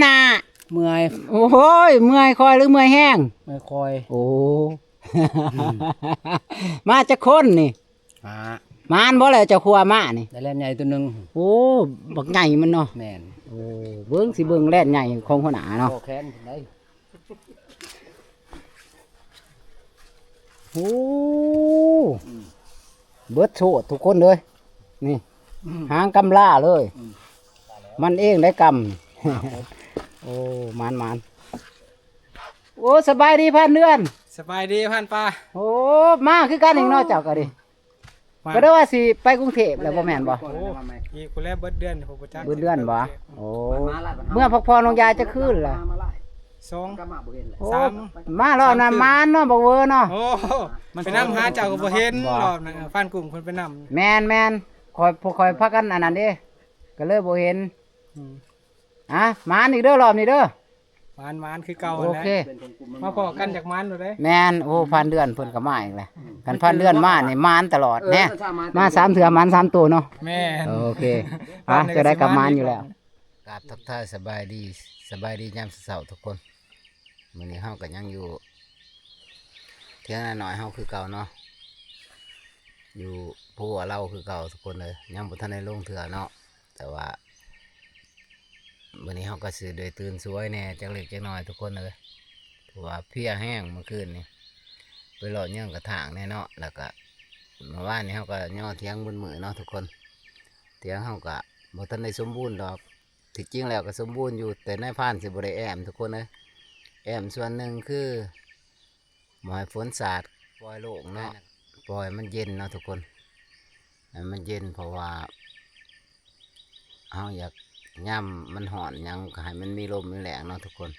ໜ້າ ເມື່ອຍ ໂອ້ຍ ເມື່ອຍຄ່ອຍຫຼືເມື່ອຍແຮງ? ເມື່ອຍຄ່ອຍ ໂອ້ ມາຈັກຄົນນີ້? ຫ້າ ໝານບໍ່ແຫຼະ ເຈົ້າຄົວມານີ້? ໄດ້ແລ່ນໃຫຍ່ຕົວໜຶ່ງ ໂອ້ ບັກໃຫຍ່ມັນເນາະ ແມ່ນ ໂອ້ ເບິ່ງ ຊິເບິ່ງແລ່ນໃຫຍ່ຂອງຫົວໜ້າເນາະ ພໍແຂນໄດ້ ໂອ້ ອືມ ເບິດໂສດທຸກຄົນເລີຍ ນີ້ ອືມ ຫາງກຳລາເລີຍ ອືມ ມັນເອງໄດ້ກຳ ໂອ້ ໝານໆ ໂອ້ ສະບາຍດີພານເດືອນ ສະບາຍດີພານປາ ໂອ້ ມາຄືກັນອີກເນາະ ເຈົ້າກໍດີ ມາ ກໍໄດ້ວ່າຊິໄປກຸງເທບແລ້ວ ບໍ່ແມ່ນບໍ່? ໂອ້ ອີກພຸ້ນແຫຼະ ເບິດເດືອນພຸ້ນ ບໍ່ຈັກ ເບິດເດືອນບໍ່? ໂອ້ ເມືອພັກຜ່ອນໂຮງຢາຈັກຄືນລະ? ສອງ ໂອ້ ສາມ ມາລອບນັ້ນໝານເນາະ ບັກເວີເນາະ ໂອ້ ໄປນຳຫາເຈົ້າກໍບໍ່ເຫັນ ບໍ່ ລອບນັ້ນ ເອີ ຟານກຸ້ງເພິ່ນໄປນຳ ແມ່ນໆ ຂ້ອຍ ພວກຂ້ອຍພາກັນອັນນັ້ນເດ້ ກໍເລີຍບໍ່ເຫັນ ອືມ ອ່ະ ໝານອີກເດີ ລອບນີ້ເດີ ໝານໆ ຄືເກົ່າ ໂອເຄ ຫັ້ນແຫຼະ ມາພໍ້ກັນຢາກໝານໂລດເດ້ ແມ່ນ ໂອ້ ພານເດືອນເພິ່ນກໍມາອີກແລ້ວ ຄັນພານເດືອນມານີ້ໝານຕະຫຼອດແນ່ ເອີ ມາສາມເທື່ອໝານສາມໂຕເນາະ ແມ່ນ ໂອເຄ ອ່ະ ຈັ່ງໃດກໍໝານຢູ່ແລ້ວ ກາບທັກທາຍສະບາຍດີ ສະບາຍດີຍາມເຊົ້າໆ ທຸກຄົນ ມື້ນີ້ເຮົາກໍຍັງຢູ່ຖຽງນານ້ອຍເຮົາຄືເກົ່າເນາະ ຢູ່ພູອາເລົາຄືເກົ່າ ທຸກຄົນເອີຍ ຍັງບໍ່ທັນໄດ້ລົງເທື່ອເນາະ ແຕ່ວ່າ ມື້ນີ້ເຮົາກໍຊິໄດ້ຕື່ນສວຍແດ່ຈັກເລັກຈັກນ້ອຍທຸກຄົນເອີຍ ເພາະວ່າເພຍແຮງມື້ຄືນນີ້ ໄປເລາະເຍິງກະຖາງແດ່ເນາະ ແລ້ວກະມື້ວານນີ້ເຮົາກໍຍໍຖຽງເບິດມື້ເນາະທຸກຄົນ ຖຽງເຮົາກະບໍ່ທັນໄດ້ສົມບູນດອກ ທີ່ຈິງແລ້ວກໍສົມບູນຢູ່ ແຕ່ນາຍພານຊິບໍ່ໄດ້ແອ້ມທຸກຄົນເອີຍ ແອ້ມສ່ວນໜຶ່ງຄື ບໍ່ໃຫ້ຝົນສາດ ປ່ອຍໂລ່ງເນາະ ປ່ອຍມັນເຢັນເນາະທຸກຄົນ ໃຫ້ມັນເຢັນ ເພາະວ່າເຮົາຢາກ ຍາມມັນຮ້ອນຫຍັງກໍໃຫ້ມັນມີລົມມີແລ້ງເນາະທຸກຄົນ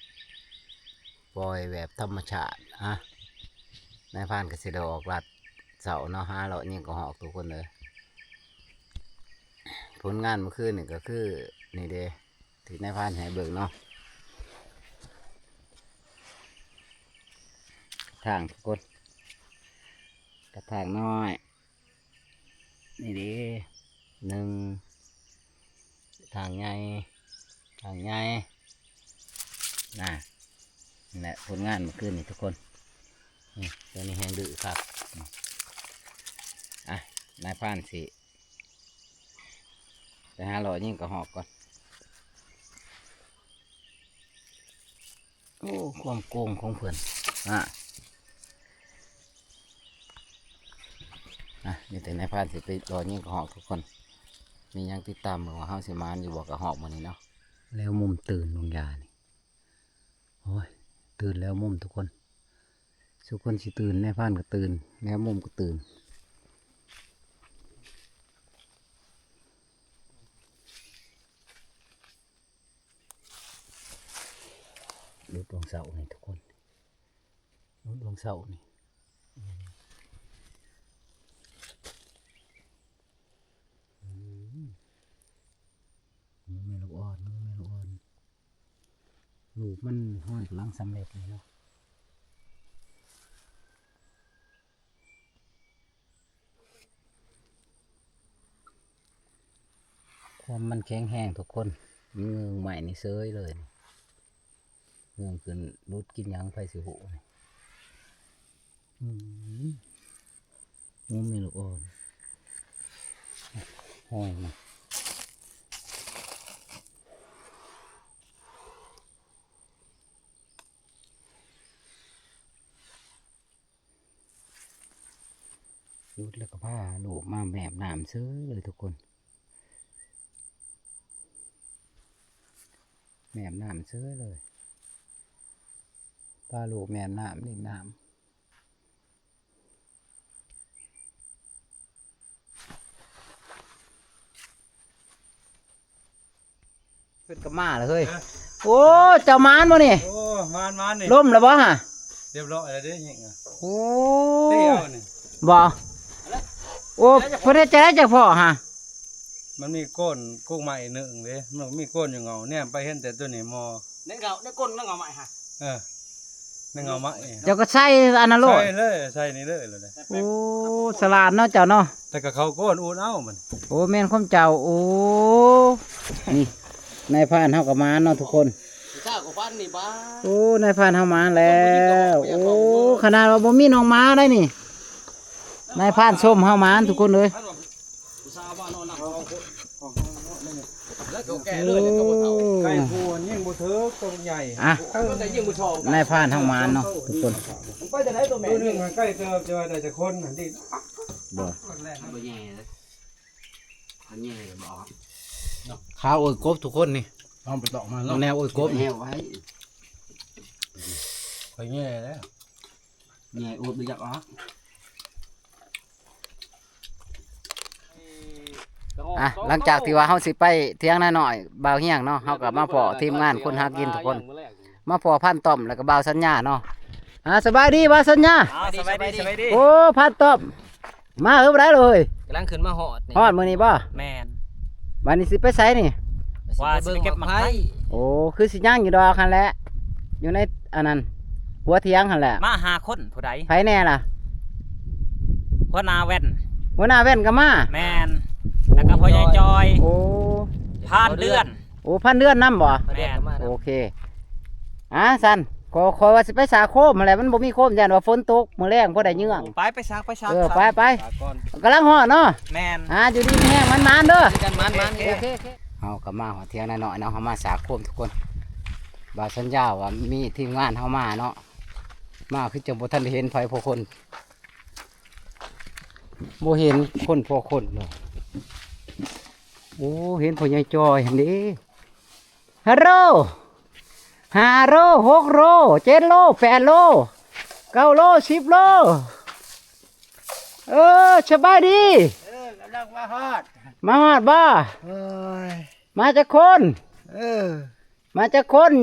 ປ່ອຍແບບທຳມະຊາດ ອ່ະ ນາຍພານກໍຊິໄດ້ອອກລັດເຊົ້າເນາະ ຫາເລາະຍິງກະຮອກທຸກຄົນເອີຍ ຜົນງານມື້ຄືນນີ້ກໍຄືນີ້ເດ້ ທີ່ນາຍພານໃຫ້ເບິ່ງເນາະ ຖາງທຸກຄົນ ກະຖາງນ້ອຍ ນີ້ເດ້ ໜຶ່ງ ຖາງໃຫຍ່ ຖາງໃຫຍ່ ນະ ນີ້ແຫຼະຜົນງານມື້ຄືນນີ້ທຸກຄົນ ນີ້ ຕົວນີ້ແຮງດື້ຄັກ ອ່ະ ນາຍພານຊິ ໄປຫາເລາະຍິງກະຮອກກ່ອນ ໂອ້ ຄວາມໂກງຂອງເພິ່ນ ອ່າ ອ່ະ ມີແຕ່ນາຍພານຊິໄປເລາະຍິງກະຮອກທຸກຄົນ ມີຫຍັງຕິດຕາມເບິ່ງວ່າເຮົາຊິໝານຢູ່ບໍ່ກະຮອກມື້ນີ້ເນາະ ແລ້ວມຸມຕື່ນ ນ້ອງຢານີ້ ໂອ້ຍ ຕື່ນແລ້ວມຸມທຸກຄົນ ສຸຄົນຊິຕື່ນ ນາຍພານກໍຕື່ນ ແລ້ວມຸມກໍຕື່ນ ຫຼຸດວັງເສົານີ້ທຸກຄົນ ຫຼຸດວັງເສົານີ້ ອືມ ໝູແມ່ລູກອ່ອນ ໝູແມ່ລູກອ່ອນ. ລູກມັນຮອດກຳລັງສຳເລັດນີ້ເນາະ ຄວາມມັນແຂງແຮງທຸກຄົນ ມັນເງືອງໄມ້ນີ້ເສີຍເລີຍ ເງືອງຂຶ້ນຫຼຸດກິນຫຍັງໃຜຊິຮູ້. ອືມ ໂອ້ ແມ່ລູກອ່ອນ ຫ້ອຍມາ ຫຼຸດແລ້ວກໍພາລູກມາແມບນ້ຳເສີຍເລີຍທຸກຄົນ. ແມບນ້ຳເສີຍເລີຍ ພາລູກແມບນ້ຳ ຫຼິ້ນນ້ຳ ເພິ່ນກໍມາແລ້ວເຮີ້ຍ. ເອີ ໂອ້ ເຈົ້າໝານບໍ່ນີ້? ໂອ້ ໝານໆ ນີ້ ລົ້ມແລ້ວບໍ່ຫະ? ຮຽບຮ້ອຍແລ້ວເດ້ຍິງ ໂອ້ ເຕະເອົານີ້ ບໍ່ ໂອ້ ເພິ່ນເຮັດຈັ່ງໃດຈັ່ງພໍ້ຫະ? ມັນມີກົ້ນກົກໄມ້ໜຶ່ງເດ້ ມັນມີກົ້ນຢູ່ເຫງົ້າ ແນມໄປເຫັນແຕ່ຕົວນີ້ໝໍ່ ໃນເຫງົ້າ ໃນກົ້ນ ໃນເຫງົ້າໄມ້ຫະ ເອີ ໃນເຫງົ້າໄມ້ ເຈົ້າກໍໃສ່ອັນນັ້ນໂລດ ໃສ່ເລີຍ ໃສ່ນີ້ເລີຍໂລດ. ໂອ້ ສະຫຼາດເນາະເຈົ້າເນາະ ແຕ່ກໍເຂົ້າກ້ອນອູດເອົາມັນ. ໂອ້ ແມ່ນຄວາມເຈົ້າ. ໂອ້ ນີ້ ນາຍພານເຮົາກໍມາເນາະທຸກຄົນ ຊາວກໍຟັນນີ້ບາດ ໂອ້ ນາຍພານເຮົາມາແລ້ວ. ໂອ້ ຂະໜາດວ່າບໍ່ມີນ້ອງໝາໄດ໋ນີ້ ນາຍພານຊົມເຮົາມາທຸກຄົນເອີຍ. ແລ້ວກໍແກ່ເລີຍ ແລ້ວກໍບໍ່ເຖົ້າ ໂອ້ ໄກ່ຜູ້ຍິງບໍ່ຖືກ ຕົວໃຫຍ່ ອ່ະ ມັນກໍຍິງບໍ່ຊອກ ນາຍພານເຮົາມາເນາະທຸກຄົນ. ມັນໄປແຕ່ໃດຕົວແມ່ ຕົວໜຶ່ງມັນໃກ້ເຕີບ ຈະວ່າໄດ້ຈັກຄົນຫັ້ນຕິ ບໍ່ ມັນບໍ່ແຍ່ເລີຍ ມັນແຍ່ບໍ່ອອກ. ຂາໂອ້ຍກົບທຸກຄົນນີ້ ເອົາໄປຕອກມາເນາະ ແນວໂອ້ຍກົບ ແນວໄວ້ ຂ້ອຍແຍ່ແລ້ວ ແຍ່ໂອ້ຍບໍ່ຢາກອອກ. ອ່ະ ຫຼັງຈາກທີ່ວ່າເຮົາຊິໄປຖຽງນານ້ອຍບ່າວຮຽງເນາະ ເຮົາກໍມາພໍ້ທີມງານຄົນຫາກິນທຸກຄົນ ມາພໍ້ພັນຕ້ອມ ແລ້ວກໍບ່າວສັນຍາເນາະ. ອ່າ ສະບາຍດີບ່າວສັນຍາ. ອ່າ ສະບາຍດີ ສະບາຍດີ ສະບາຍດີ. ໂອ້ ພັນຕ້ອມ ມາເອີ ບໍ່ໄດ້ເລີຍ ກຳລັງຂຶ້ນມາຮອດນີ້ ຮອດມື້ນີ້ບໍ່? ແມ່ນ. ບັດນີ້ຊິໄປໃສນີ້? ວ່າຊິໄປເກັບໝາກໄຜ່. ໂອ້ ຄືຊິຍ່າງຢູ່ດອກຫັ້ນແຫຼະ ຢູ່ໃນອັນນັ້ນ ຫົວຖຽງຫັ້ນແຫຼະ. ມາຫ້າຄົນ ຜູ້ໃດ? ໃຜແດ່ລະ? ຫົວໜ້າແວ່ນ ຫົວໜ້າແວ່ນກໍມາ. ແມ່ນ. ແລ້ວກໍພໍ່ໃຫຍ່ຈອຍ. ໂອ້ ຜ່ານເດືອນ. ໂອ້ ພັນເດືອນນຳບໍ່? ແມ່ນ. ໂອເຄ ອ່າ ຊັ້ນ ຂ້ອຍ ຂ້ອຍວ່າຊິໄປສາໂຄມຫັ້ນແຫຼະ ມັນບໍ່ມີໂຄມ ຢ້ານວ່າຝົນຕົກມື້ແລງບໍ່ໄດ້ເຍືອງ. ໄປ ໄປສາ ໄປສາ ເອີ ໄປ ໄປ ສາກ່ອນ ກຳລັງຮອດເນາະ. ແມ່ນ. ອ່າ ຢູ່ດີມີແຮງ ໝານໆເດີ ກັນ ໝານໆ. ໂອເຄ ໂອເຄ ໂອເຄ ເຮົາກໍມາຮອດຖຽງນານ້ອຍເນາະ ເຮົາມາສາໂຄມທຸກຄົນ. ບ່າວສັນຍາວ່າມີທີມງານເຮົາມາເນາະ ມາຄືຈັ່ງບໍ່ທັນໄດ້ເຫັນໃຜພໍຄົນ. ບໍ່ເຫັນຄົນພໍຄົນເນາະ. ໂອ້ ເຫັນພໍ່ໃຫຍ່ຈອຍຫັ້ນເດ້. ຮາໂລ ຫ້າໂລ ຫົກໂລ ເຈັດໂລ ແປດໂລ ເກົ້າໂລ ສິບໂລ. ເອີ ສະບາຍດີ. ເອີ ກຳລັງມາຮອດ. ມາຮອດບໍ່? ໂອ້ຍ ມາຈັກຄົນ? ເອີ ມາຈັກຄົນ?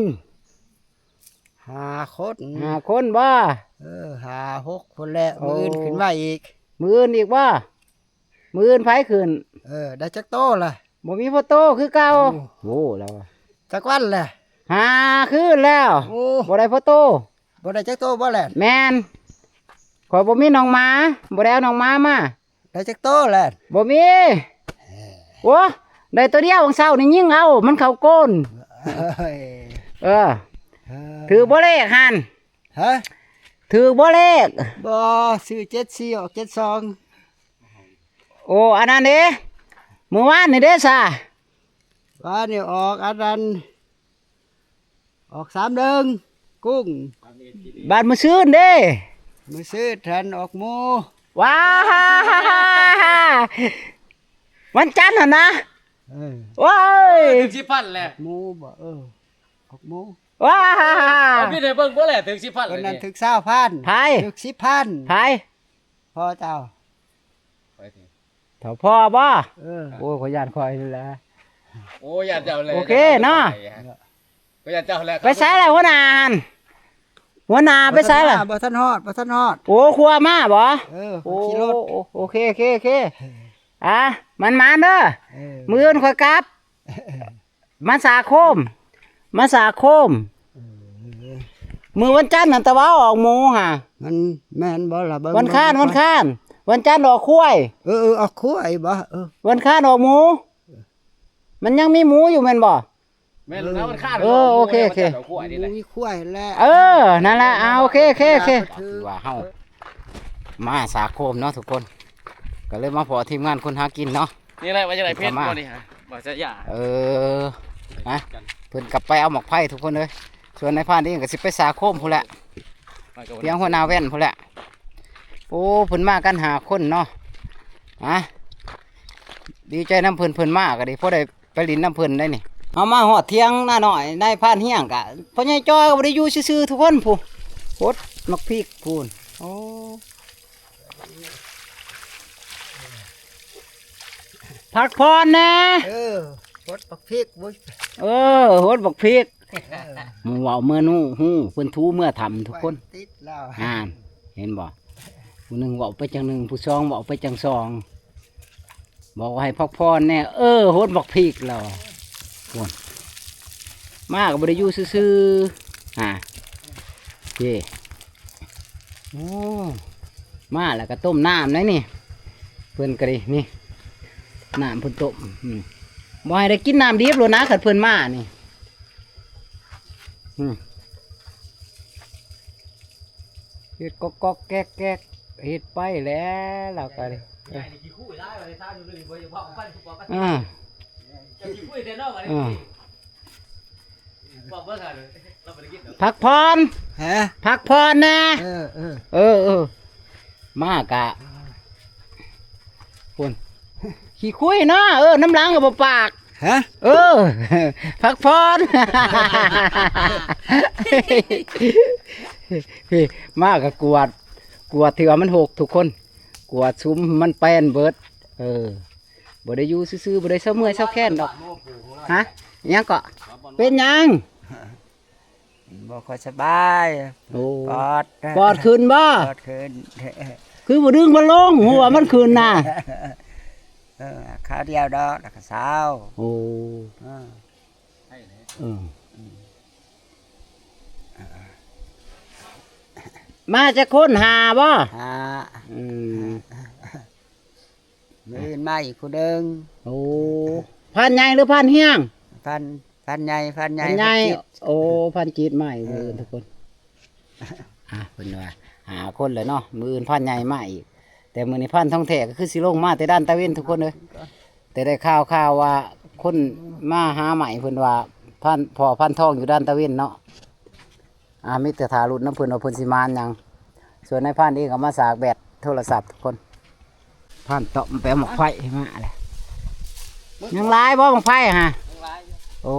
ຫ້າຄົນ. ຫ້າຄົນບໍ່? ເອີ ຫ້າຫົກຄົນແຫຼະ. ໂອ້ ມື້ອື່ນຂຶ້ນມາອີກ. ມື້ອື່ນອີກບໍ່? ມື້ອື່ນໃຜຂຶ້ນ? ເອີ ໄດ້ຈັກໂຕລະ? ບໍ່ມີພໍໂຕຄືເກົ່າ. ໂອ້ ໂອ້ ລາວວ່າ ຈັກວັນແຫຼະ? ຫ້າຄືນແລ້ວ. ໂອ້ ບໍ່ໄດ້ພໍໂຕ. ບໍ່ໄດ້ຈັກໂຕບໍ່ແຫຼະ? ແມ່ນ. ຂ້ອຍບໍ່ມີນ້ອງໝາ ບໍ່ໄດ້ເອົານ້ອງໝາມາ. ໄດ້ຈັກໂຕແລ້ວ? ບໍ່ມີ. ເອີ ໂອ້ ໄດ້ໂຕດຽວ ຫວ່າງເຊົ້ານີ້ຍິງເອົາ ມັນເຂົ້າໂກນ. ເອີຍ ເອີ ເອີ ຖືກບໍ່ເລກຫັ້ນ? ຮະ? ຖືກບໍ່ເລກ? ບໍ່ ຊື້ເຈັດສີ່ອອກເຈັດສອງ. ໂອ້ ອັນນັ້ນເດ້ ມື້ວານນີ້ເດ້ຊະ? ວານນີ້ອອກອັນນັ້ນ ອອກສາມໜຶ່ງ ກຸ້ງ. ບາດມື້ຊືນເດ້? ມື້ຊືນຫັ້ນອອກໝູ. ວ້າ ວັນຈັນຫັ້ນນະ? ເອີ ໂອ້ຍ ເອີ ຖືກສິບພັນແຫຼະ. ໝູບໍ່? ເອີ ອອກໝູ. ວ້າ ເອົາບິດໃຫ້ເບິ່ງບໍ່ແຫຼະ ຖືກສິບພັນ. ຄົນນັ້ນຖືກຊາວພັນ. ໃຜ? ຖືກສິບພັນ. ໃຜ? ພໍ່ເຈົ້າ. ເຖົ້າພໍ່ບໍ່? ເອີ ໂອ້ຍ ຂ້ອຍຢ້ານຂ້ອຍນີ້ແຫຼະ. ໂອ້ ຢ້ານເຈົ້າແຫຼະ. ໂອເຄເນາະ ຂ້ອຍຢ້ານເຈົ້າແຫຼະ. ໄປໃສລະຫົວໜ້າຫັ້ນ? ຫົວໜ້າໄປໃສລະ? ບໍ່ທັນຮອດ ບໍ່ທັນຮອດ. ໂອ້ ຄົວມາບໍ່? ເອີ ໂອ້ ຂີ່ລົດ. ໂອເຄ ໂອເຄ ໂອເຄ ອ່າ ໝານໆເດີ. ເອີ ມື້ອື່ນຂ້ອຍກັບ. ມາສາໂຄມ ມາສາໂຄມ. ເອີ ມື້ວັນຈັນຫັ້ນຕະເວົ້າອອກໝູຫາ. ມັນແມ່ນບໍ່ລະ? ເບິ່ງ ວັນຄານ ວັນຄານ ວັນຈັນອອກຄວາຍ. ເອີ ເອີ ອອກຄວາຍບໍ່? ເອີ ວັນຄານອອກໝູ. ມັນຍັງມີໝູຢູ່ແມ່ນບໍ່? ແມ່ນແລ້ວ ວັນຄານ. ເອີ ໂອເຄ ໂອເຄ ວັນຈັນອອກຄວາຍນີ້ແຫຼະ ມີຄວາຍແລ້ວ. ເອີ ນັ້ນລະ. ອ່າ ໂອເຄ ໂອເຄ ໂອເຄ ຖືວ່າເຮົາ ມາສາໂຄມເນາະທຸກຄົນ ກໍເລີຍມາພໍ້ທີມງານຄົນຫາກິນເນາະ. ນີ້ແຫຼະ ວ່າຈັ່ງໃດ ເພັດບໍ່ນີ້ຮະ ບໍ່ສະຢາ. ເອີ ຮະ ເພິ່ນກັບໄປເອົາໝາກໄຜ່ທຸກຄົນເອີຍ. ສ່ວນນາຍພານເອງກໍຊິໄປສາໂຄມພຸ້ນແຫຼະ ພຽງຫົວໜ້າແວ່ນພຸ້ນແຫຼະ. ໂອ້ ເພິ່ນມາກັນຫ້າຄົນເນາະ. ຮະ ດີໃຈນຳເພິ່ນ ເພິ່ນມາກໍດີ ພໍໄດ້ ໄປຫຼິ້ນນຳເພິ່ນໄດ໋ນີ້. ເຮົາມາຮອດຖຽງນານ້ອຍນາຍພານຮຽງກະ ພໍ່ໃຫຍ່ຈອຍກໍບໍ່ໄດ້ຢູ່ຊື່ໆ ທຸກຄົນພຸ້ນ ຫົດໝາກພິກພຸ້ນ. ໂອ້ ພັກຜ່ອນແດ່. ເອີ ຫົດໝາກພິກເວີຍ. ເອີ ຫົດໝາກພິກ. ເອີ ໝູ່ເວົ້າເມືອນູ ຮູ້ ເພິ່ນຖູເມືອຖ້ຳທຸກຄົນ. ຕິດແລ້ວ ອ່ານ ເຫັນບໍ່? ຜູ້ໜຶ່ງເວົ້າໄປຈັ່ງໜຶ່ງ ຜູ້ສອງເວົ້າໄປຈັ່ງສອງ. ບອກວ່າໃຫ້ພັກຜ່ອນແດ່. ເອີ ຫົດບັກພິກແລ້ວ ໂອ້ຍ ມາກໍບໍ່ໄດ້ຢູ່ຊື່ໆ. ອ່າ ເດ້ ໂອ້ ມາແລ້ວກໍຕົ້ມນ້ຳໄດ໋ນີ້ ເພິ່ນກໍດີ ນີ້ ນ້ຳເພິ່ນຕົ້ມ. ອືມ ບໍ່ໃຫ້ໄດ້ກິນນ້ຳດິບໂລດນະ ຄັນເພິ່ນມານີ້. ອືມ ເຮັດກອກໆແກກໆ ເຮັດໄປແລ້ວ ລາວກໍ ອ່າ ອ່າ ພັກຜ່ອນ ຮະ ພັກຜ່ອນແດ່ ເອີ ເອີ ເອີ ເອີ ມາກະ ພຸ້ນ ຂີ້ຄຸຍເນາະ ເອີ ນ້ຳຫຼັງກໍບໍ່ປາກ ຮະ ເອີ ພັກຜ່ອນ ມາກະກວດ ກວດທີ່ວ່າມັນຫົກທຸກຄົນ ກວດຊຸມມັນແປ້ນເບິດ ເອີ ບໍ່ໄດ້ຢູ່ຊື່ໆ ບໍ່ໄດ້ເຊົາເມື່ອຍເຊົາແຄ້ນດອກ ຮະ ຫຍັງເກາະ ເປັນຫຍັງ? ບໍ່ຄ່ອຍສະບາຍ ໂອ້ ປອດ ປອດຂຶ້ນບໍ່? ປອດຂຶ້ນ ຄືບໍ່ດຶງມັນລົງ ຫົວມັນຂຶ້ນນະ ເອີ ຄາວດຽວດອກ ແລ້ວກໍເຊົາ ໂອ້ ເອີ ເອີ ມາຈັກຄົນ ຫ້າບໍ່? ຫ້າ ອືມ ມື້ອື່ນມາອີກຜູ້ໜຶ່ງ ໂອ້ ພານໃຫຍ່ ຫຼື ພານຮຽງ? ພານ ພານໃຫຍ່ ພານໃຫຍ່ ພານໃຫຍ່ ພານຈິດ ໂອ້ ພານຈິດມາອີກ ເອີ ມື້ອື່ນທຸກຄົນ ອ່າ ເພິ່ນວ່າຫ້າຄົນແຫຼະເນາະ ມື້ອື່ນພານໃຫຍ່ມາອີກ ແຕ່ມື້ນີ້ພານທອງແທ້ກໍຄືຊິລົງມາແຕ່ດ່ານຕາເວັນທຸກຄົນເອີຍ ແຕ່ໄດ້ຂ່າວ ຂ່າວວ່າຄົນມາຫາໃໝ່ ເພິ່ນວ່າພານ ພໍ່ພານທອງຢູ່ດ່ານຕາເວັນເນາະ ອ່າ ມີແຕ່ຖ້າລຸ້ນນຳເພິ່ນວ່າເພິ່ນຊິມານຫຍັງ ສ່ວນນາຍພານເອງກໍມາສາກແບັດໂທລະສັບທຸກຄົນ ພານຕ້ອມໄປເອົາໝາກໄຟມາແຫຼະ ຍັງຫຼາຍບໍ່ໝາກໄຟຫະ? ຍັງຫຼາຍຢູ່ ໂອ້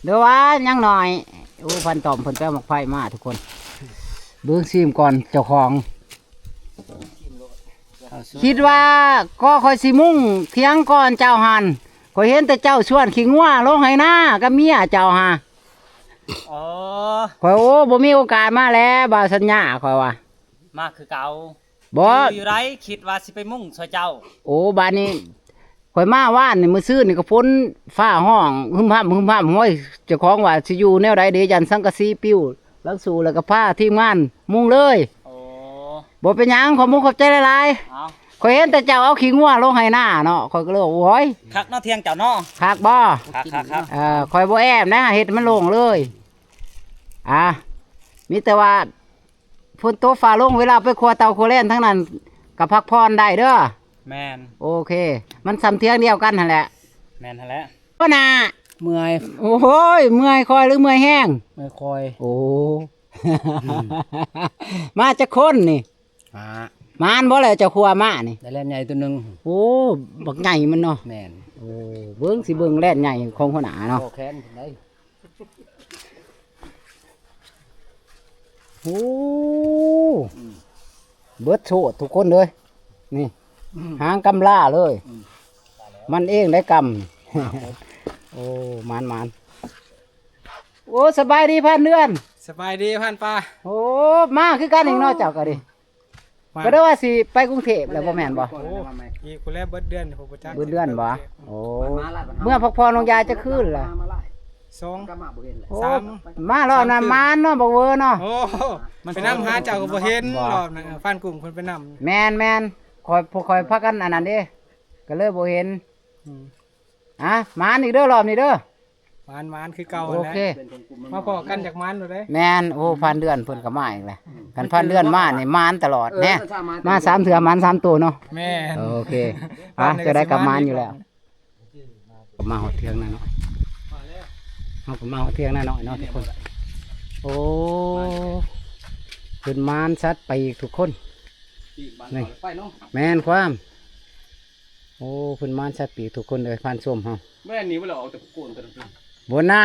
ເດີວ່າຍັງໜ້ອຍ ໂອ້ ພານຕ້ອມເພິ່ນໄປເອົາໝາກໄຟມາທຸກຄົນ ເບິ່ງຊີມກ່ອນເຈົ້າຂອງ ຄິດວ່າກໍຂ້ອຍຊິມຸງຖຽງກ່ອນເຈົ້າຫັ້ນ ຂ້ອຍເຫັນແຕ່ເຈົ້າຊວນຂີ້ງົວລົງໄຮ່ນາກັບເມຍເຈົ້າຫະ ອໍ ຂ້ອຍ ໂອ້ ບໍ່ມີໂອກາດມາແລ້ວ ບ່າວສັນຍາ ຂ້ອຍວ່າ ມາຄືເກົ່າ ບໍ່ ຢູ່ໃດ ຄິດວ່າຊິໄປມຸງຊ່ວຍເຈົ້າ ໂອ້ ບາດນີ້ ຂ້ອຍມາວານນີ້ ມື້ຊືນນີ້ກໍຝົນຟ້າຮ້ອງຮຶມຮຳ ຮຶມຮຳ ໂອ້ຍ ເຈົ້າຂອງວ່າຊິຢູ່ແນວໃດເດ ຢ້ານສັງກະສີປິວ ຫຼັງສູ ແລ້ວກໍພາທີມງານມຸງເລີຍ ໂອ້ ບໍ່ເປັນຫຍັງ ຂອບມຸກຂອບໃຈຫຼາຍໆ ເອົາ ຂ້ອຍເຫັນແຕ່ເຈົ້າເອົາຂີ້ງົວລົງໄຮ່ນາເນາະ ຂ້ອຍກໍເລີຍວ່າ ໂອ້ຍ ຄັກເນາະ ຖຽງເຈົ້າເນາະ ຄັກບໍ່? ຄັກໆໆ ເອີ ຂ້ອຍບໍ່ແອບນະ ເຮັດໃຫ້ມັນໂລ່ງເລີຍ ອ່າ ມີແຕ່ວ່າ ຝົນຕົກຟ້າລົງ ເວລາໄປຂົວເຕົ່າຂົວແລນທາງນັ້ນກໍພັກຜ່ອນໄດ້ເດີ ແມ່ນ ໂອເຄ ມັນສ່ຳທຽງດຽວກັນຫັ້ນແຫຼະ ແມ່ນຫັ້ນແຫຼະ ຫົວໜ້າ ເມື່ອຍ ໂອ້ຍ ເມື່ອຍຂ້ອຍຫຼືເມື່ອຍແຮງ? ເມື່ອຍຂ້ອຍ ໂອ້ ມາຈັກຄົນນີ້? ຫ້າ ໝານບໍ່ແຫຼະ ເຈົ້າຂົວມານີ້? ໄດ້ແລນໃຫຍ່ຕົວໜຶ່ງ ໂອ້ ບັກໃຫຍ່ມັນເນາະ ແມ່ນ ໂອ້ ເບິ່ງຊິເບິ່ງແລນໃຫຍ່ຂອງຫົວໜ້າເນາະ ບໍ່ແຂນພຸ້ນໃດ ໂອ້ ອືມ ເບິດໂຊດທຸກຄົນເລີຍ ນີ້ ອືມ ຫາງກຳລາເລີຍ ອືມ ມັນເອງໄດ້ກຳ ໂອ້ ໝານໆ ໂອ້ ສະບາຍດີພານເດືອນ ສະບາຍດີພານປ່າ ໂອ້ ມາຄືກັນອີກເນາະ ເຈົ້າກໍດີ ມາ ກໍໄດ້ວ່າຊິໄປກຸງເທບແລ້ວບໍ່ແມ່ນບໍ່? ໂອ້ ອີກພຸ້ນແຫຼະ ເບິດເດືອນພຸ້ນ ບໍ່ຈັກ ເບິດເດືອນບໍ່? ໂອ້ ເມືອພັກຜ່ອນນ້ອງຢາຍຈັກຄືນລະ? ສອງ ໂອ້ ສາມ ມາລອບນັ້ນໝານເນາະ ບັກເວີເນາະ ໂອ້ ໄປນຳຫາເຈົ້າກໍບໍ່ເຫັນ ລອບນັ້ນ ເອີ ຟານກຸ້ງເພິ່ນໄປນຳ ແມ່ນໆ ຂ້ອຍ ພວກຂ້ອຍພາກັນອັນນັ້ນເດ້ ກໍເລີຍບໍ່ເຫັນ ອືມ ອ່ະ ໝານອີກເດີ ລອບນີ້ເດີ ໝານໆ ຄືເກົ່າ ໂອເຄ ຫັ້ນແຫຼະ ມາພໍ້ກັນຢາກໝານໂລດເດ້ ແມ່ນ ໂອ້ ພານເດືອນເພິ່ນກໍມາອີກແລ້ວ ຄັນພານເດືອນມານີ້ໝານຕະຫຼອດແນ່ ເອີ ມາສາມເທື່ອໝານສາມໂຕເນາະ ແມ່ນ ໂອເຄ ອ່ະ ຈະໄດ້ກັບໝານຢູ່ແລ້ວ ມາຮອດຖຽງນານ້ອຍ ເຮົາກໍມາຮອດຖຽງນານ້ອຍເນາະທຸກຄົນ ໂອ້ ເພິ່ນໝານສັດປີກທຸກຄົນ ປີກບານ ນີ້ ເຂົາໄປເນາະ ແມ່ນຄວາມ ໂອ້ ເພິ່ນໝານສັດປີກທຸກຄົນເອີຍ ພານຊົມເຮົາ ແມ່ນນີ້ບໍ່ລະ ອອກແຕ່ໂກນຕົວນັ້ນ ບໍ່ນາ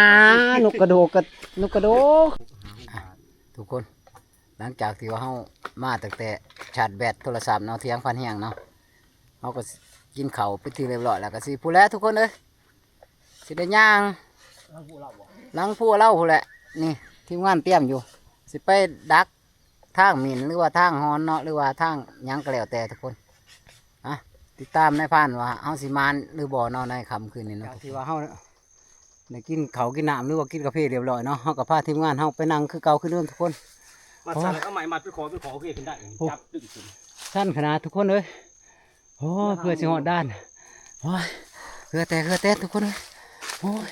ນົກກະໂດກ ນົກກະໂດກ ອ່ະ ທຸກຄົນ ຫຼັງຈາກທີ່ວ່າເຮົາມາຕັ້ງແຕ່ຊາດແບັດໂທລະສັບເນາະ ຖຽງພານຮຽງເນາະ ເຮົາກໍກິນເຂົ້າເປັນທີ່ຮຽບຮ້ອຍແລ້ວ ກໍຊິພຸ້ນແຫຼະທຸກຄົນເອີຍ ຊິໄດ້ຍ່າງ ຫຼັງພູເລົ່າພຸ້ນແຫຼະ ນີ້ ທີມງານຕຽມຢູ່ ຊິໄປດັກ ທາງໝິ່ນ ຫຼືວ່າທາງຮອນເນາະ ຫຼືວ່າທາງຫຍັງກໍແລ້ວແຕ່ທຸກຄົນ ອ່ະ ຕິດຕາມນາຍພານວ່າເຮົາຊິໝານຫຼືບໍ່ເນາະ ໃນຄ່ຳຄືນນີ້ເນາະ ທີ່ວ່າເຮົາໄດ້ກິນເຂົ້າກິນນ້ຳ ຫຼືວ່າກິນກາເຟຮຽບຮ້ອຍເນາະ ເຮົາກໍພາທີມງານເຮົາໄປນັ່ງຄືເກົ່າຄືເດີມທຸກຄົນ ມາສັ່ນ ເອົາໄມ້ມັດເປັນຂໍເປັນຂໍ ໂອເຄ ຂຶ້ນໄດ້ ໂອ້ ຈັບດຶງຂຶ້ນ ຊັນຂະໜາດທຸກຄົນເອີຍ ໂອ້ຍ ເພື່ອຊິຮອດດ່ານ ໂອ້ຍ ເຫື່ອແຕກ ເຫື່ອແຕກທຸກຄົນເອີຍ ໂອ້ຍ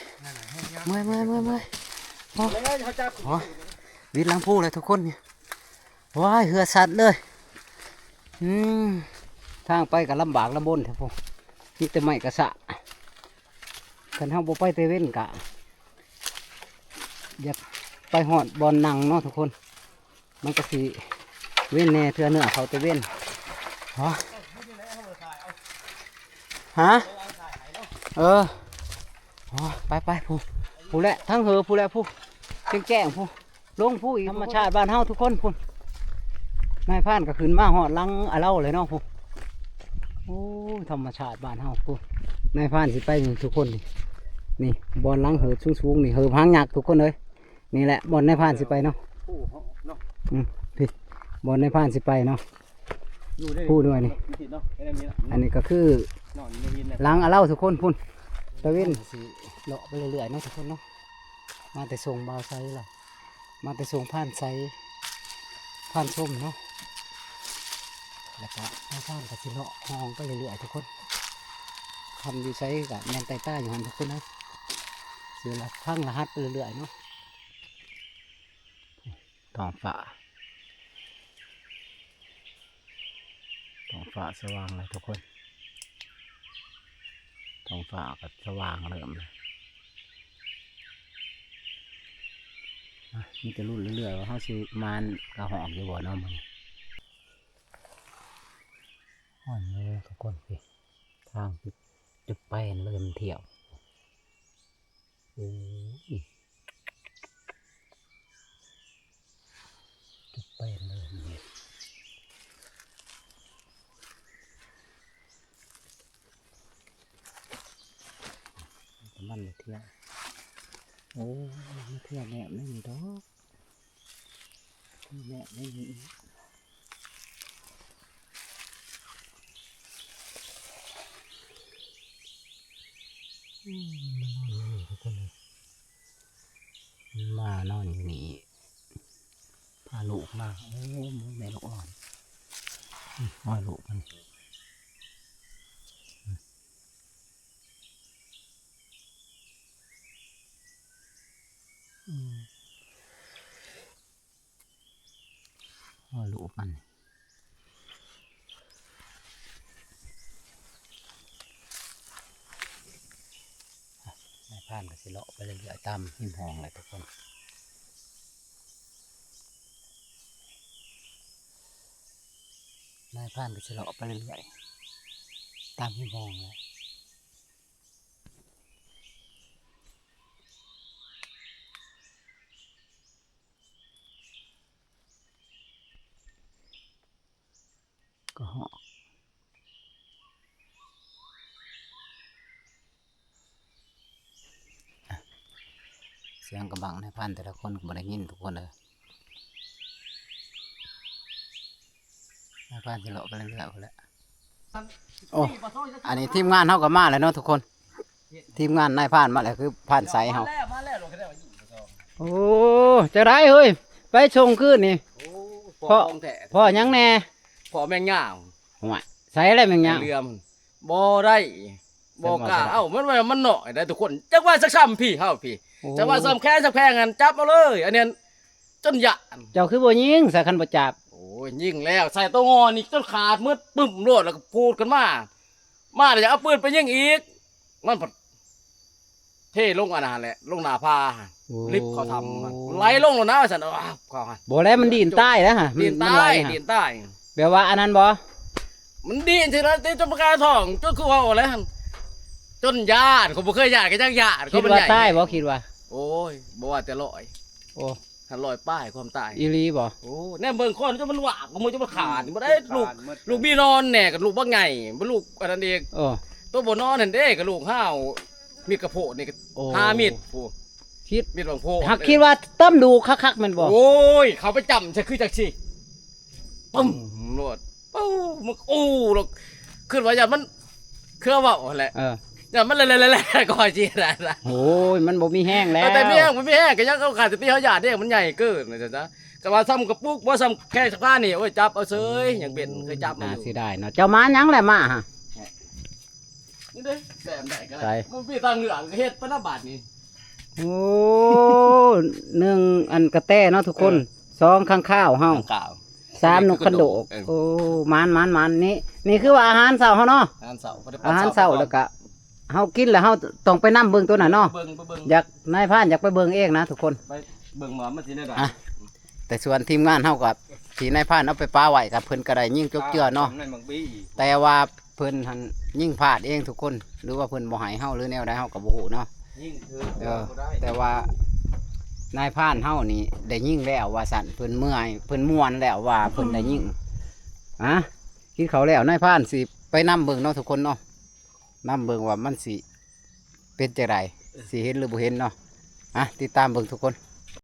ເມື່ອຍ ເມື່ອຍ ເມື່ອຍ ເມື່ອຍ ໂອ້ຍ ເຮົາຈັບ ໂອ້ຍ ວິດຫຼັງພູເລີຍທຸກຄົນນີ້. ວ້າຍ ເຮືອສັ່ນເລີຍ. ອືມ ທາງໄປກໍລຳບາກລຳບົນແທ້ພຸ້ນ ມີແຕ່ໄມ້ກະສະ. ຄັນເຮົາບໍ່ໄປແຕ່ເວັນກະ ຢາກໄປຮອດບ່ອນນັ່ງເນາະທຸກຄົນ. ມັນກໍຊິເວັນແດ່ ເທື່ອເໜືອເຂົ້າແຕ່ເວັນ. ຮະ ຮະ ເອີ ອໍ ໄປໆ ພຸ້ນ ພຸ້ນແຫຼະ ທາງເຫີ ພຸ້ນແຫຼະ ພຸ້ນ ແຈ້ງໆ ພຸ້ນ ລົງພຸ້ນອີກ. ທຳມະຊາດບ້ານເຮົາທຸກຄົນ ພຸ້ນ ນາຍພານກໍຂຶ້ນມາຮອດຫຼັງອາເລົາເລີຍເນາະ ພຸ້ນ. ໂອ້ຍ ທຳມະຊາດບ້ານເຮົາ ພຸ້ນ ນາຍພານຊິໄປນີ້ທຸກຄົນ ນີ້ ນີ້ບ່ອນຫຼັງເຫີບສູງໆ ນີ້ ເຫີບຫາງຍັກທຸກຄົນເອີຍ. ນີ້ແຫຼະບ່ອນນາຍພານຊິໄປເນາະ ຜູ້ເນາະ ອືມ ພີ້ ບ່ອນນາຍພານຊິໄປເນາະ ຢູ່ໄດ້ ຜູ້ດ້ວຍນີ້ ເນາະ ອັນນີ້ກໍຄື ນອນຢູ່ນີ້ນະ ຫຼັງອາເລົາທຸກຄົນ ພຸ້ນ ຕາເວັນຊິເລາະໄປເລື້ອຍໆເນາະທຸກຄົນເນາະ. ມາແຕ່ສົ່ງບ່າວໄຊລະ ມາແຕ່ສົ່ງພານໄຊ ພານຊົມເນາະ ແລ້ວກໍນາຍພານກໍຊິເລາະຫ້ອງໄປເລື້ອຍໆທຸກຄົນ. ຄຳຢູ່ໃສກໍແມ່ນໃຕ້ຕາຢູ່ຫັ້ນທຸກຄົນເອີຍ. ຊິລະພັງລະຫັດໄປເລື້ອຍໆເນາະ. ທ້ອງຟ້າ ທ້ອງຟ້າສະຫວ່າງແລ້ວທຸກຄົນ ທ້ອງຟ້າກໍສະຫວ່າງເລີ່ມແລ້ວ. ອະ ມີແຕ່ລຸ້ນເລື້ອຍໆວ່າເຮົາຊິມານກະຮອກຢູ່ບໍ່ເນາະມື້ນີ້. ຮ້ອນເດີທຸກຄົນ ພີ້ ທາງຈຸດໄປເລີ່ມທ່ຽວ. ໂອ້ຍ ຈຸດໄປເລີຍນີ້ ມັນເທື່ອ ໂອ້ ມັນເທື່ອແນບນີ້ດອກ. ແບບນີ້ອີກ ອືມ ມານອນຢູ່ນີ້ທຸກຄົນເອີຍ ມານອນຢູ່ນີ້ ພາລູກມາ ໂອ້ ແມ່ລູກອ່ອນ ອືມ ຮອຍລູກມັນ ອືມ. ຮອຍລູກມັນ ນາຍພານກໍຊິເລາະໄປເລື້ອຍໆຕາມຮິມຮ່ອງແຫຼະທຸກຄົນ ນາຍພານກໍຊິເລາະໄປເລື້ອຍໆຕາມຮິມຮ່ອງແຫຼະ. ກະຮອກ ສຽງກະບັງນາຍພານແຕ່ລະຄົນກໍບໍ່ໄດ້ຍິນທຸກຄົນເອີຍ ນາຍພານຊິເລາະໄປເລື້ອຍໆພຸ້ນແຫຼະ. ໂອ້ ອັນນີ້ທີມງານເຮົາກໍມາແລ້ວເນາະທຸກຄົນ ທີມງານນາຍພານມາແລ້ວ ຄືພານໄຊເຮົາ ມາແລ້ວ ມາແລ້ວ ໂອ້ ຈັ່ງໃດເຮີ້ຍ ໄປສົ່ງຄືນນີ້ ໂອ້ ພໍ້ຂອງແທ້ ພໍ້ຫຍັງແດ່ ພໍ້ແມງຍາວ ຫ້ວຍ ໃສແຫຼະແມງຍາວ ເຫຼືອມ ບໍ່ໄດ້ ບໍ່ກ້າ ເອົ້າ ມັນວ່າມັນນ້ອຍໄດ໋ທຸກຄົນ ຈັກວ່າສັກຊ່ຳພີ້ເຮົາພີ້ ໂອ້ ຈັກວ່າຊ່ຳແຂນຊ່ຳແຂງຫັ້ນ ຈັບເອົາເລີຍ ອັນນີ້ ຈົນຢ້ານ ເຈົ້າຄືບໍ່ຍິງຊະຄັນບໍ່ຈັບ ໂອ້ຍ ຍິງແລ້ວ ໃສ່ໂຕງໍນີ້ຈົນຂາດໝົດ ປຶ້ມໂລດ ແລ້ວກໍພູດຂຶ້ນມາ ມາແລ້ວຢາກເອົາປືນໄປຍິງອີກ ມັນພັດເທລົງອັນນັ້ນແຫຼະ ລົງໜ້າຜາ ໂອ້ ລິບເຂົ້າຖ້ຳ ໄຫຼລົງໂລດນະວ່າຊັ້ນ ເຂົ້າຫັ້ນ ບໍ່ແລ້ວມັນດີ້ນຕາຍແລ້ວຫະ ດິ້ນຕາຍ ດິ້ນຕາຍ ແບບວ່າອັນນັ້ນບໍ່ ມັນດີ້ນຊິລະຕິ ຈົນປະກາຍທ້ອງ ຈົນຄືເວົ້າແຫຼະ ຈົນຢ້ານ ຂ້ອຍບໍ່ເຄີຍຢ້ານກໍຍັງຢ້ານ ຄິດວ່າຕາຍບໍ່ ຄິດວ່າ ໂອ້ຍ ບໍ່ວ່າແຕ່ຮ້ອຍ ໂອ້ ຫ້າຮ້ອຍປາຍຄວາມຕາຍ ອີ່ຫຼີບໍ່ ໂອ້ ແນມເບິ່ງຄອນຈົນມັນວາກ ມືຈົນມັນຂາດ ບໍ່ໄດ້ລູກ ລູກມີນອນແດ່ ກັບລູກບັກໃຫຍ່ ບໍ່ລູກອັນນັ້ນອີກ ໂອ້ ໂຕບໍ່ນອນຫັ້ນເດ້ ກັບລູກຫ້າວ ມີດກະໂພດນີ້ ໂອ້ ຫ້າມິດ ໂອ້ ຄິດ ມີດບັງໂພດ ຫາກຄິດວ່າຕຳດູກຄັກໆແມ່ນບໍ່ ໂອ້ຍ ເຂົ້າໄປຈ້ຳໃສ່ຄືຈັກຊີ້ ປຶ້ມໂລດ ໂອ້ ມັນ ໂອ້ ແລ້ວຄິດວ່າຢ້ານມັນ ຄືເວົ້າຫັ້ນແຫຼະ ເອີ ຢ້ານມັນແຫຼະໆໆ ກໍຊິໄດ້ລະ ໂອ້ຍ ມັນບໍ່ມີແຮງແລ້ວ ເອີ ແຕ່ມີແຮງ ບໍ່ມີແຮງກໍຍັງເອົາຂາດສະຕິເຮົາຢ້ານເດ້ ມັນໃຫຍ່ເກີນວ່າຊັ້ນຊະ ແຕ່ວ່າຊ່ຳກະປຸກ ບໍ່ຊ່ຳແຂ້ງສະພານີ້ ໂອ້ຍ ຈັບເອົາເສີຍ ຍັງເປັນ ເຄີຍຈັບມາຢູ່ ໜ້າເສຍດາຍເນາະ ເຈົ້າມາຫຍັງແຫຼະ ມາຫະ ນີ້ເດ້ ແບບໃດກໍໄດ້ ໃສ ມັນມີທາງເລືອກ ເຮັດໄປນຳບາດນີ້ ໂອ້ ໜຶ່ງອັນກະແຕເນາະທຸກຄົນ ເອີ ສອງຂ້າງຄາວເຮົາ ຂ້າງຄາວ ສາມນົກຂັນໂດກ ເອີ ໂອ້ ໝານໆໆ ນີ້ ນີ້ຄືວ່າອາຫານເຊົ້າເຮົາເນາະ ອາຫານເຊົ້າ ອາຫານເຊົ້າ ແລ້ວກະເຮົາກິນແລ້ວເຮົາຕ້ອງໄປນຳເບິ່ງໂຕນັ້ນເນາະ ເບິ່ງ ໄປເບິ່ງ ຢາກ ນາຍພານຢາກໄປເບິ່ງເອງນະທຸກຄົນ ໄປເບິ່ງວ່າມັນຊິແນວໃດ ອ່ະ ແຕ່ສ່ວນທີມງານເຮົາກໍທີ່ນາຍພານເອົາໄປປະໄວ້ກໍເພິ່ນກໍໄດ້ຍິງຈົກເຈື່ອເນາະ ແຕ່ວ່າ ເພິ່ນຫັ້ນຍິງພາດເອງທຸກຄົນ ຫຼືວ່າເພິ່ນບໍ່ໃຫ້ເຮົາ ຫຼືແນວໃດເຮົາກໍບໍ່ຮູ້ເນາະ ຍິງຖືກ ເອີ ບໍ່ໄດ້ ແຕ່ວ່ານາຍພານເຮົານີ້ໄດ້ຍິງແລ້ວວ່າຊັ້ນ ເພິ່ນເມື່ອຍ ເພິ່ນມ່ວນແລ້ວວ່າເພິ່ນໄດ້ຍິງ ອືມ ອະ ກິນເຂົ້າແລ້ວ ນາຍພານຊິໄປນຳເບິ່ງເນາະທຸກຄົນເນາະ ນຳເບິ່ງວ່າມັນຊິເປັນຈັ່ງໃດ ເອີ ຊິເຫັນຫຼືບໍ່ເຫັນເນາະ ອະ ຕິດຕາມເບິ່ງທຸກຄົນ.